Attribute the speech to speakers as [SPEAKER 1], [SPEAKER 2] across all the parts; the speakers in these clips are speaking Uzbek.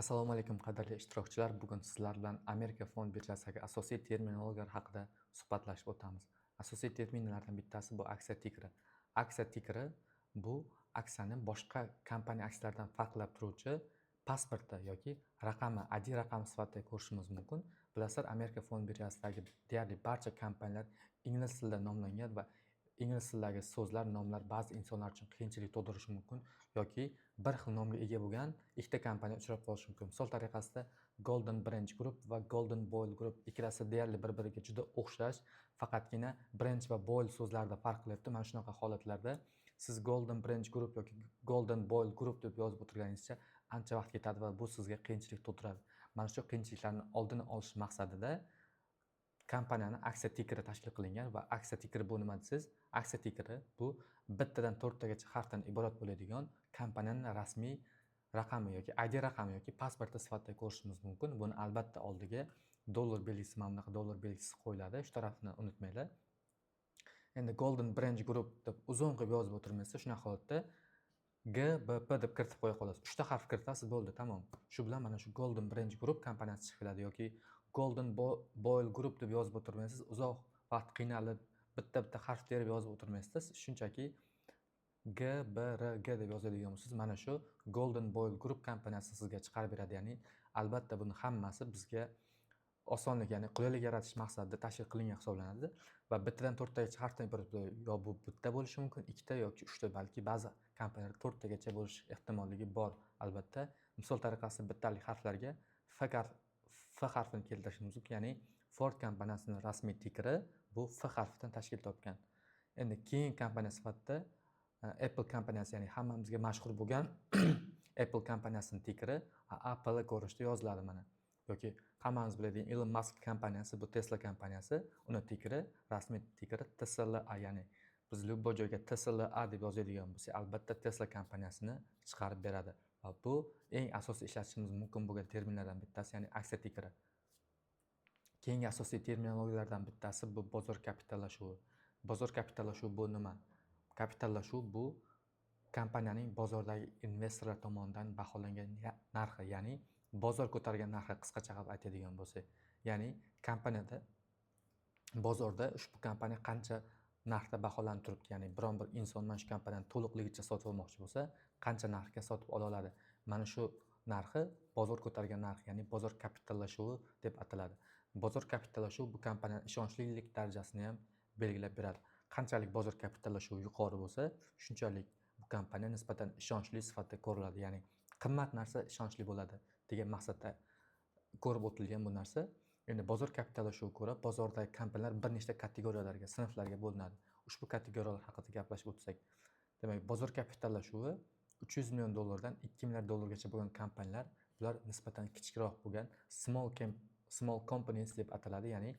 [SPEAKER 1] Assalomu alaykum, qadrli ishtirokchilar. Bugun sizlar bilan Amerika fond birjasidagi asosiy terminologiyalar haqida suhbatlashib o'tamiz. Asosiy terminlardan bittasi bu aksiya tikeri. Aksiya tikeri bu aksiyani boshqa kompaniya aksiyalaridan farqlab turuvchi pasporti yoki raqami, ID raqami sifatida ko'rishimiz mumkin. Bilasizlar, Amerika fond birjasidagi deyarli barcha kompaniyalar ingliz tilida nomlangan va ingliz tilidagi so'zlar, nomlar ba'zi insonlar uchun qiyinchilik tug'dirishi mumkin yoki bir xil nomga ega bo'lgan ikkita kompaniya uchrab qolishi mumkin. Misol tariqasida, Golden Branch Group va Golden Boyle Group ikkalasi deyarli bir biriga juda o'xshash, faqatgina Branch va Boyle so'zlarida farq qilyapti. Mana shunaqa holatlarda siz Golden Branch Group yoki Golden Boyle Group deb yozib o'tirganingizcha ancha vaqt ketadi va bu sizga qiyinchilik tug'diradi. Mana shu qiyinchiliklarni oldini olish maqsadida kompaniyani aksiya tikeri tashkil qilingan. Va aksiya tikeri bu nima desangiz, aksiya tikeri bu bittadan to'rttagacha harfdan iborat bo'ladigan kompaniyani rasmiy raqami yoki ID raqami yoki pasporti sifatida ko'rishimiz mumkin. Buni albatta oldiga dollar belgisi, mana bunaqa dollar belgisi qo'yiladi, shu tarafini unutmanglar. Endi Golden Branch Group deb uzun qilib yozib o'tirmaysiz, shunaqa holatda GBP deb kiritib qo'ya qolasiz. Uchta harf kiritasiz, bo'ldi, tamom. Shu bilan mana shu Golden Branch Group kompaniyasi chiqib keladi. Yoki Golden Boyle Group deb yozib o'tirmaysiz, uzoq vaqt qiynalib, bitta bitta harf terib yozib o'tirmaysizda, shunchaki GBRG deb yozadigan bo'lsangiz, mana shu Golden Boyle Group kompaniyasi sizga chiqarib beradi. Ya'ni albatta buni hammasi bizga osonlik, ya'ni qulaylik yaratish maqsadida tashkil qilingan hisoblanadi. Va bittadan to'rttagacha harfdan iborat, yo bu bitta bo'lishi mumkin, ikkita yoki uchta, balki ba'zi kompaniyalarda to'rttagacha bo'lish ehtimolligi bor. Albatta, misol tariqasida bittalik harflarga F harfini keltirishimiz mumkin, ya'ni Ford kompaniyasini rasmiy tikeri bu F harfidan tashkil topgan. Endi keyin kompaniya sifatida Apple kompaniyasi, ya'ni hammamizga mashhur bo'lgan Apple kompaniyasini tikeri APL ko'rinishida yoziladi mana. Yoki hammamiz biladigan Elon Musk kompaniyasi, bu Tesla kompaniyasi, uni tikeri, rasmiy tikeri TSLA. Ya'ni biz любой joyga TSLA deb yozadigan bo'lsak, albatta Tesla kompaniyasini chiqarib beradi. Va bu eng asosiy ishlatishimiz mumkin bo'lgan terminlardan bittasi, ya'ni aksiya tikeri. Keyingi asosiy terminologiyalardan bittasi bu bozor kapitallashuvi. Bozor kapitallashuvi bu nima? Kapitallashuv bu kompaniyaning bozordagi investorlar tomonidan baholangan narxi, ya'ni bozor ko'targan narxi, qisqacha qilib aytadigan bo'lsak. Ya'ni kompaniyada, bozorda ushbu kompaniya qancha narxda baholanib turibdi, ya'ni biron bir inson mana shu kompaniyani to'liqligicha sotib olmoqchi bo'lsa, qancha narxga sotib ola oladi. Mana shu narxi bozor ko'targan narx, ya'ni bozor kapitallashuvi deb ataladi. Bozor kapitallashuvi bu kompaniyani ishonchlilik darajasini ham belgilab beradi. Qanchalik bozor kapitallashuvi yuqori bo'lsa, shunchalik bu kompaniya nisbatan ishonchli sifatida ko'riladi. Ya'ni qimmat narsa ishonchli bo'ladi degan maqsadda ko'rib o'tilgan bu narsa. Endi bozor kapitallashuviga ko'ra bozordagi kompaniyalar bir nechta kategoriyalarga, sinflarga bo'linadi. Ushbu kategoriyalar haqida gaplashib o'tsak, demak, bozor kapitallashuvi 300 million dollardan 2 milliard dollargacha bo'lgan kompaniyalar, bular nisbatan kichikroq bo'lgan small companies deb ataladi. Ya'ni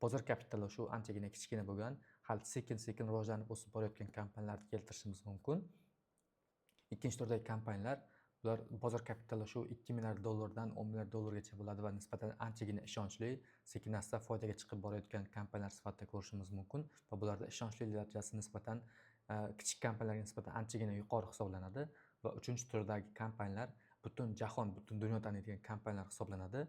[SPEAKER 1] bozor kapitallashuvi anchagina kichkina bo'lgan, hali sekin sekin rivojlanib, o'sib borayotgan kompaniyalarni keltirishimiz mumkin. Ikkinchi turdagi kompaniyalar, bular bozor kapitallashuvi 2 milliard dollardan 10 milliard dollargacha bo'ladi va nisbatan anchagina ishonchli, sekin asta foydaga chiqib borayotgan kompaniyalar sifatida ko'rishimiz mumkin. Va bularda ishonchli darajasi nisbatan kichik kompaniyalarga nisbatan anchagina yuqori hisoblanadi. Va uchinchi turdagi kompaniyalar butun jahon, butun dunyo taniydigan kompaniyalar hisoblanadi.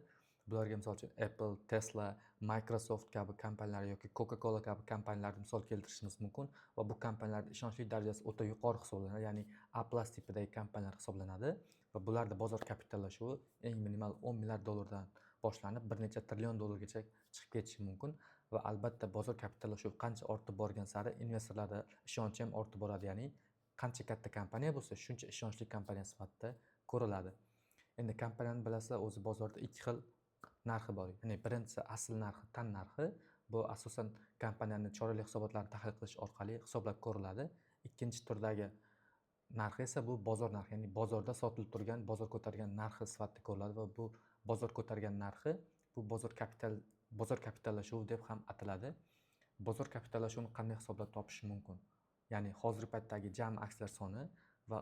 [SPEAKER 1] Bularga, misol uchun, Apple, Tesla, Microsoft kabi kompaniyalar yoki Coca Cola kabi kompaniyalarni misol keltirishimiz mumkin. Va bu kompaniyalarni ishonchli darajasi o'ta yuqori hisoblanadi, ya'ni A+ tipidagi kompaniyalar hisoblanadi. Va bularda bozor kapitallashuvi eng minimal 10 milliard dollardan boshlanib, bir necha trillion dollargacha chiqib ketishi mumkin. Va albatta bozor kapitallashuvi qancha ortib borgan sari investorlarda ishonchi ham ortib boradi, ya'ni qancha katta kompaniya bo'lsa, shuncha ishonchli kompaniya sifatida ko'riladi. Endi kompaniyani, bilasizlar, o'zi bozorda ikki xil narxi bor. Ya'ni birinchisi asl narxi, tan narxi, bu asosan kompaniyani chorakli hisobotlarini tahlil qilish orqali hisoblab ko'riladi. Ikkinchi turdagi narxi esa bu bozor narxi, ya'ni bozorda sotilib turgan, bozor ko'targan narxi sifatida ko'riladi. Va bu bozor ko'targan narxi bu bozor kapitallashuvi deb ham ataladi. Bozor kapitallashuvini qanday hisoblab topish mumkin? Ya'ni hozirgi paytdagi jami aksiyalar soni va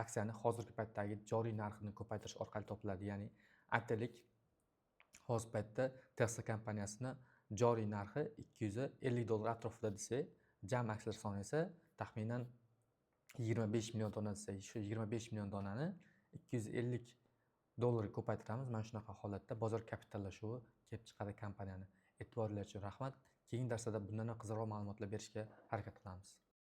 [SPEAKER 1] aksiyani hozirgi paytdagi joriy narxini ko'paytirish orqali topiladi. Ya'ni aytaylik, hozirgi paytda Tesla kompaniyasini joriy narxi 250 dollar atrofida desak, jami aksiyalar soni esa taxminan 25 million dona desak, shu 25 million donani 250 dollarga ko'paytiramiz. Mana shunaqa holatda bozor kapitallashuvi kelib chiqadi kompaniyani. E'tiboringiz uchun rahmat. Keyingi darslarda bundan ham qiziqroq ma'lumotlar berishga harakat qilamiz.